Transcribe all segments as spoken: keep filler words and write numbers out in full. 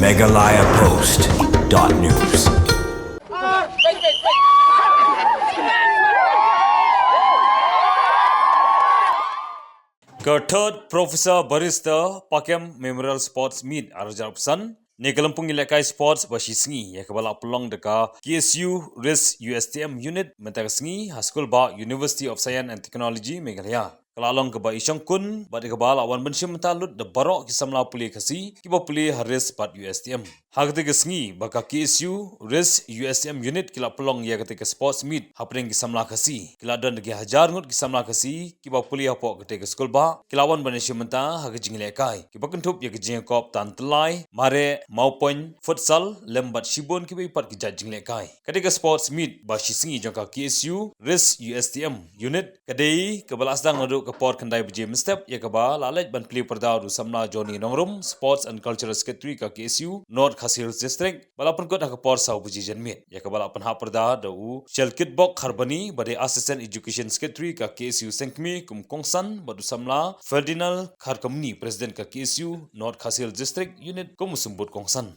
Meghalaya Post dot news. Ka Third Professor Barrister Pakem Memorial Sports Meet ar hajar arphew san ne ka lympung ïalehkai sports ba shi sngi ïa kaba la pynlong da ka K S U Ris U S T M Unit mynta ka sngi ha skul bah University of Science and Technology Meghalaya. Ka la long kaba i shongkun bad ïa kaba la wan ban shim bynta lut da baroh ki samla pule Khasi kiba pule ha Ris bad U S T M. Ha katei ka sngi ba ka K S U Ris U S T M Unit ki la pynlong ïa katei ka sports meet hapdeng ki samla Khasi, ki la don da ki hajar ngut ki samla Khasi kiba pule hapoh katei ka skul bah, ki la wan ban ïashim bynta ha ka jingïalehkai kiba kynthup ïa ka jingïakop tan tyllai, mareh, mawpoiñ, futsal lem bad shibun kiba i pat ki jait jingïalehkai. Katei ka sports meet ba shi sngi jong ka K S U Ris U S T M Unit ka dei kaba la sdang naduh ka por khyndai baje mynstep, ïa kaba la leit ban plie pyrda da u samla Johnny Nongrum, Sports and Cultural Secretary ka K S U North Khasi Hills District, ba la pynkut ha ka por saw baje janmiet, ïa kaba la pynhap pyrda da u Shelkitbok Kharbani ba dei Assistant Education Secretary ka K S U Sengkmie kum u kongsan bad u samla Ferdinand Kharkamni, President ka K S U North Khasi Hills District Unit kum u symbud kongsan.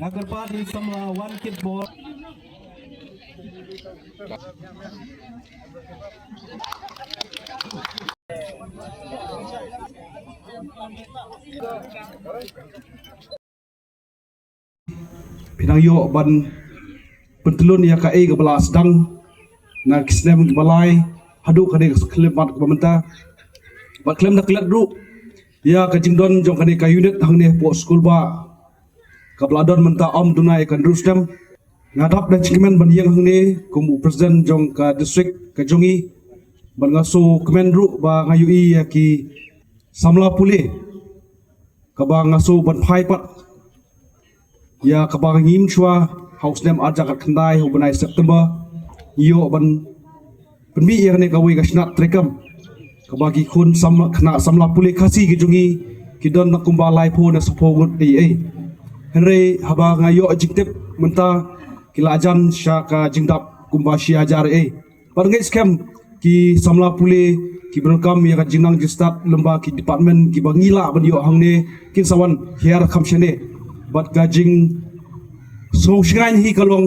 Nga kyrpad ïa i samla wan kit ball. Phi nang ïoh ban pyntlun ïa kaei kaba la sdang na ki snem kiba lai haduh kane ka khyllipmat kaba mynta. Bad khlem da klet ruh ïa ka jingdon jong kane ka unit hangne hapoh skul bah kaba la don mynta ym duna ïa ka hynriew snem. Nga dap da jingkmen ban ïeng hangne kum u president jong ka district ka jong ngi. Bad nga sngewkmen ruh ba nga ïohi ïa ki samla pule kaba nga sngewbha ban phai pat ïa kaba ngim shuwa ha u snem arhajar khatkhyndai ha u bnai September. Ïoh ban pynmih ïa kane kawei ka shnat treikam kaba ki khun sam khynnah samla pule Khasi ki jong ngi ki don na kumba laiphew ne saphew ngut ei ei. Hynrei haba nga ïoh jingtip mynta ki la jan sha ka jingdap kumba shi hajar ei. Bad ngeit skhem ki samla pule ki bynrap kam ïa ka jingnang jingstad lem bad ki department kiba ngi lah ban ïoh hangne kin sa wan hiar kham shane. Bad ka jingsngewshngaiñ hi ka long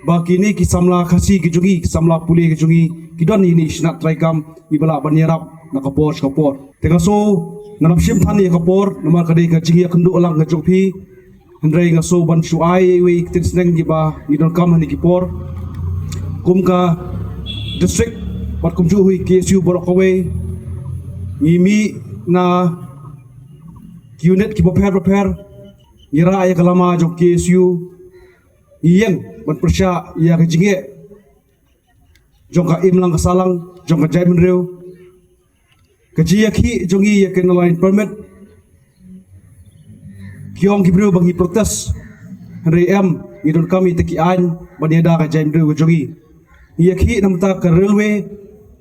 ba kine ki samla Khasi ki jong ngi, ki samla pule ki jong ngi ki don ïa kine ki shnat treikam kiba lah ban ïarap na ka por sha ka por. Te nga sngew ngan ym shim than ïa ka por namar ka dei ka jingïakynduh lang ka jong phi. Hynrei nga sngew ban shu ai iwei i ktien sneng kiba ngi donkam ha kine ki por. Kum ka district bad kumjuh hi K S U baroh kawei ngi mih na ki unit kiba pher bapher, ngi rah ïa ka lama jong K S U, ngi ïeng ban pyrshah ïa ka jingeh jong ka imlang ka sahlang jong ka jaitbynriew. Ka jingïakhih jong ngi ïa ka Inner Line Permit, ki ong ki briew ba ngi protest, hynrei em, ngi donkam ïa kita ki aiñ ban ïada ka jaitbynriew ka jong ngi. Ngi ïakhih na bynta ka railway,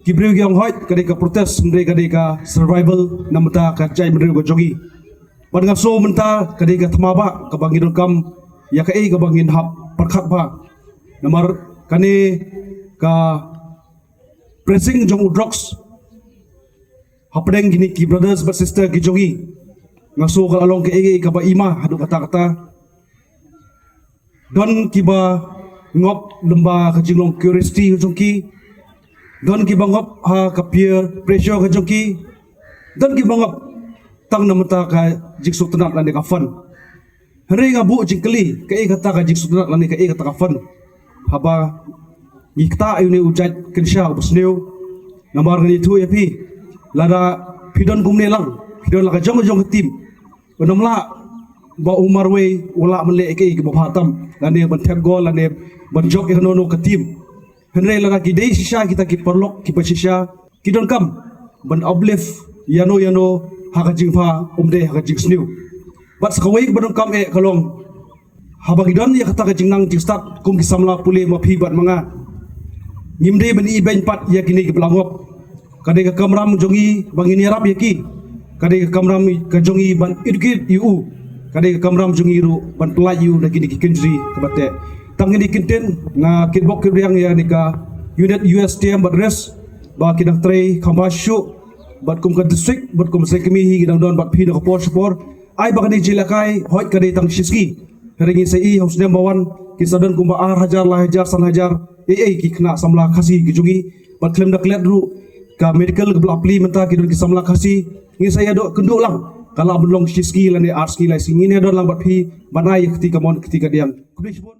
ki briew ki ong hooid ka dei ka protest, hynrei ka dei ka survival na bynta ka jaitbynriew ka jong ngi. Bad nga sngew mynta ka dei ka thma bah kaba ngi donkam ïa kaei kaba ngin hap pyrkhat bha. Namar kane ka pressing jong u drugs hapdeng kine ki brothers bad sister ki jong ngi, nga sngew ka la long kaei kaei kaba ima haduh katta katta. Don kiba ngop lyngba ka jinglong curiosity jong ki. Don kiba ngop ha ka peer pressure ka jong ki. Don kiba ngop tang na bynta ka jingsngewtynnat lane ka fun. Hynrei nga buh jingkylli, kaei kata ka jingsngewtynnat lane kaei kata ka fun? Haba ngi ktah ïa une u jait kynsha uba sniew. Namar ngan ïathuh ïa phi, lada phi don kumne lang, phi don la ka jong ka jong ka team, u nam lah ba u marwei u lah ban leh kaei kaba bha tam, lane ban thep gol, lane ban jop ïa kano kano ka team. Hynrei lada ki dei shisha kita ki paralok kiba shisha, ki donkam ban uplift ïano ïano ha ka jingbha, ym dei ha ka jingsniew. Bad sa kawei kaba donkam eh ka long, haba ngi don ïa kata ka jingnang jingstad kum ki samla pule ma phi bad ma nga, ngim dei ban ibeiñ pat ïa kine kiba la ngop. Ka dei ka kamram jong ngi ba ngin ïarap ïa ki. Ka dei ka kamram ka jong ngi ban educate ïa u. Ka dei ka kamram jong ngi ruh ban pyllait ïa u na kine ki kynjri kaba teh. Tang kine ki ktien, nga kitbok kitrwiang ïa kane ka unit U S T M bad rest, ba ki dang trei kham bha shuh, bad kum ka district, bad kum ka seng kmie hi ki dang don bad phi na ka por sha por. Ai ba kane ka jingïalehkai, hooid ka dei tang shi sngi. Hynrei ngin sa ïohi ha u snem ba wan, kin sa don kumba ar hajar, lai hajar, san hajar, ei ei ki khynnah samla Khasi ki jong ngi. Bad khlem da klet ruh, ka medical kaba la plie mynta ki don ki samla Khasi. Ngin sa ïa doh kynduh lang, ka lah ban long shi sngi lane ar sngi lai sngi, ngin ïa don lang bad phi ban ai ïa ka kti kamon ka kti kadiang. Khublei shibun.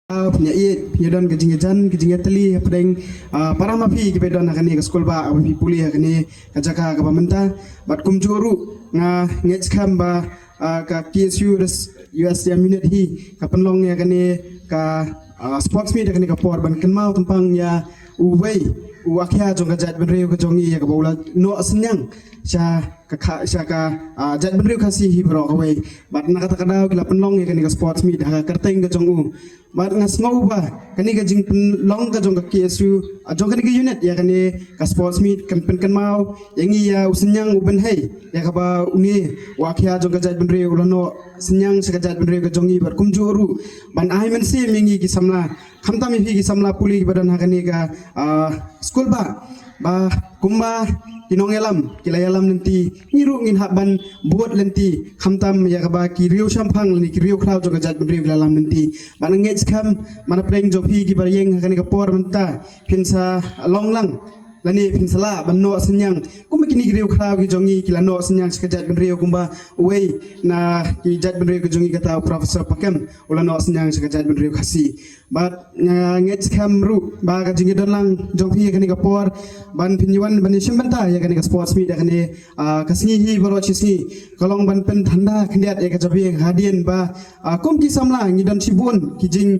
Ah, phi ïa ïeit, phi ïa don ka jingïajan, ka jingïatylli hapdeng, ah, para ma phi kiba don ha kane ka skulbah, ah, ba phi pule ha kane ka jaka kaba mynta. Bad kumjuh ruh nga ngeit skhem ba, ah, ka K S U res-, U S T M unit hi ka pynlong ïa kane ka, ah, sports meet ha kane ka por ban kynmaw tympang ïa uwei u akhia jong ka jaitbynriew ka jong ngi ïa kaba u la noh synñiang sha ka, ka, sha ka, ah, jaitbynriew Khasi hi baroh kawei. Bad na kata ka daw ki la pynlong ïa kane ka sports meet ha ka kyrteng ka jong u. Bad nga sngew ba kane ka jingpynlong ka jong ka K S U, ah, jong kane ka unit ïa kane ka sports meet kan pynkynmaw ïa ngi ïa u synñiang u bynhei ïa kaba une u akhia jong ka jaitbynriew u la noh synñiang sha ka jaitbynriew ka jong ngi, bad kumjuh ruh ban ai mynsiem ïa ngi ki samla, khamtam ïa phi ki samla pule kiba don ha kane ka, ah, skulbah, ba kumba ki nongïalam ki la ïalam lynti, ngi ruh ngin hap ban bud lynti, khamtam ïa kaba ki riewshemphang lane ki riewkhraw jong ka jaitbynriew ki la ïalam lynti. Bad nga ngeit skhem, man la pdeng jong phi kiba ïeng ha kane ka por mynta, phin sa long lang lane phin sa lah ban noh synñiang kumba kine ki riewkhraw ki jong ngi ki la noh synñiang sha ka jaitbynriew, kumba uwei na ki jaitbynriew ki jong ngi, kata u Professor Pakem, u la noh synñiang sha ka jaitbynriew Khasi. Bad nga ngeit skhem ruh ba ka jingïadon lang jong phi ha kane ka por ban phin ïa wan ban ïashim bynta ïa kane ka sports meet ha kane, ah, ka sngi hi baroh shi sngi, ka long ban pynthanda khyndiat ïa ka jabieng, hadien ba, ah, kum ki samla ngi don shibun ki jing,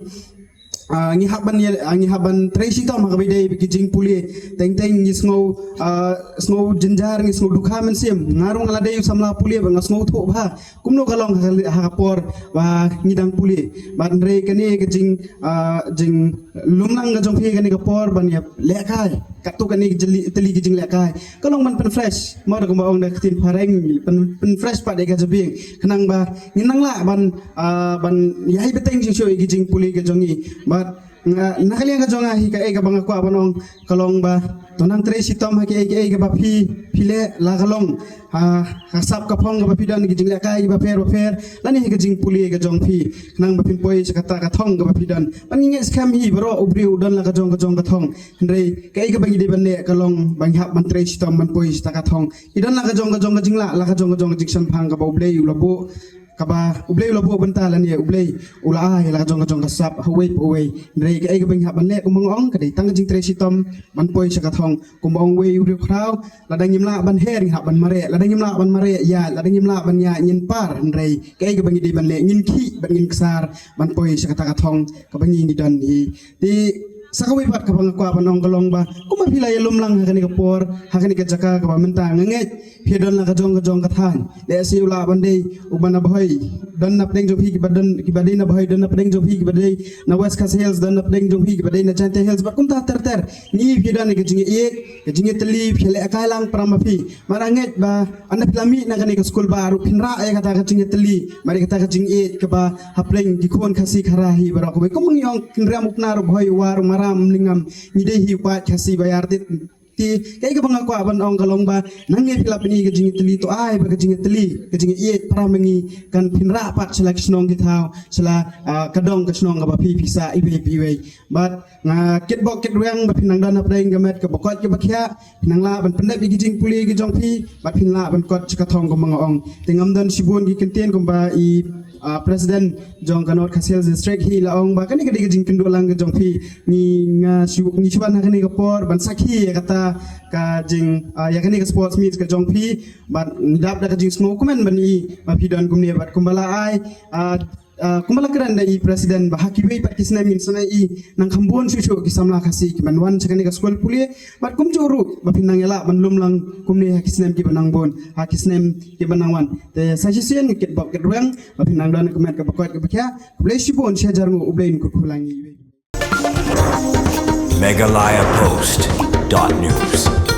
ah, ngi hap ban ïa, ah, ngi hap ban trei shitom ha kaba ïadei bad ki jingpule. Teng teng ngi sngew, ah, sngew jynjar, ngi sngew dukha mynsiem. Nga ruh nga la dei u samla pule bad nga sngewthuh bha kumno ka long ha ka, ha ka por ba ngi dang pule. Bad hynrei kane ka jing, ah, jinglum lang ka jong phi kane ka por ban ïalehkai, katto katne ki jylliew tylli ki jinglehkai, ka long ban pynfresh, mo, da kumba ong da ka ktien phareng, pyn, pynfresh pat ïa ka jabieng, khnang ba ngin nang lah ban, ah, ban ïai bteng shuh shuh ïa ki jingpule ka jong ngi. Bad nga, na ka liang ka jong nga hi, kaei kaba nga kwah ban ong ka long ba to nang trei shitom ha kiei kiei kaba phi, phi leh, la ka long ha, ha ka sap ka phong kaba phi don, ki jinglehkai kiba pher ba pher, lane ha ka jingpule ka jong phi, khnang ba phin poi sha kata ka thong kaba phi don. Bad ngi ngeit skhem hi baroh u briew u don la ka jong ka jong ka thong. Hynrei kaei kaba ngi dei ban leh ka long ba ngi hap ban trei shitom ban poi sha kata ka thong. Ngi don la ka jong ka jong ka jinglah, la ka jong ka jong ka jingshemphang kaba U Blei u la buh, kaba U Blei u la buh bynta lane U Blei u la ai la ka jong ka jong ka sap ha uwei pa uwei. Hynrei kaei kaba ngi hap ban leh, kumba nga ong, ka dei tang ka jingtrei shitom ban poi sha ka thong. Kumba ong uwei u riewkhraw, lada ngim lah ban her, ngi hap ban mareh. Lada ngim lah ban mareh, ïaid. Lada ngim lah ban ïaid, ngin par. Hynrei kaei kaba ngi dei ban leh, ngin khih bad ngin ksar ban poi sha kata ka thong kaba ngi ngi don hi. Te Sa kawei pat kaba nga kwah ban ong ka long ba kumba phi la ïalum lang ha kane ka por, ha kane ka jaka kaba mynta nga ngeit phi don la ka jong ka jong ka thaiñ. Lehse u lah ban dei uba na Bhoi, don na pdeng jong phi kiba don, kiba dei na Bhoi, don na pdeng jong phi kiba dei na West Khasi Hills, don na pdeng jong phi kiba dei na Jaintia Hills, bad kumta ter ter. Ngi phi don ka jingïeit, ka jingïatylli, phi leh kai lang para ma phi. Mar nga ngeit ba ynda phi la mih na kane ka skul ba ruh phin rah ïa kata ka jingïatylli, mar ïa kata ka jingïeit kaba hapdeng ki khun Khasi Khara hi baroh kawei. Kum ngi ong, kynriam u Knar, u Bhoi u War, u Maram u Mlingam, ngi dei hi u paid Khasi ba ïar tit. Te kaei kaba nga kwah ban ong ka long ba nang ngi phi la pyni ka jingïatylli, to ai ba ka jingïatylli, ka jingïeit para ma ngi kan phin rah pat sha la ki shnong ki thaw, sha la, ah, ka dong ka shnong kaba phi phi sah iwei pa iwei. Bad nga kitbok kitrwiang ba phin nang don hapdeng ka met kaba koit kaba khiah, phin nang lah ban pyndep ïa ki jingpule ki jong phi, bad phin lah ban kot sha ka thong kumba nga ong. Te ngam don shibun ki kyntien, kumba i, ah, president jong ka North Khasi Hills District hi la ong ba kane ka dei ka jingkynduh lang ka jong phi. Ngi, nga shu, ngi shu wan ha kane ka por ban sakhi ïa kata ka jing, ah, ïa kane ka sports meet ka jong phi. Bad ngi dap da ka jingsngewkmen ban i ba phi don kumne, bad kumba la ai, ah, ah, kumba la kren da i president ba ha kiwei pat ki snem ngin sa nang i nang kham bun shuh shuh ki samla Khasi kiban wan sha kane ka skul pule. Bad kumjuh ruh ba phin nang ïalah ban lum lang kumne ha ki snem kiba nang bun, ha ki snem kiba nang wan. Te sa shisien nga kitbok kitrwiang ba phin nang don ka met kaba koit kaba khiah. Khublei shibun, shi hajar nguh, U Blei un kyrkhu lang ïa i. Meghalaya Post dot news.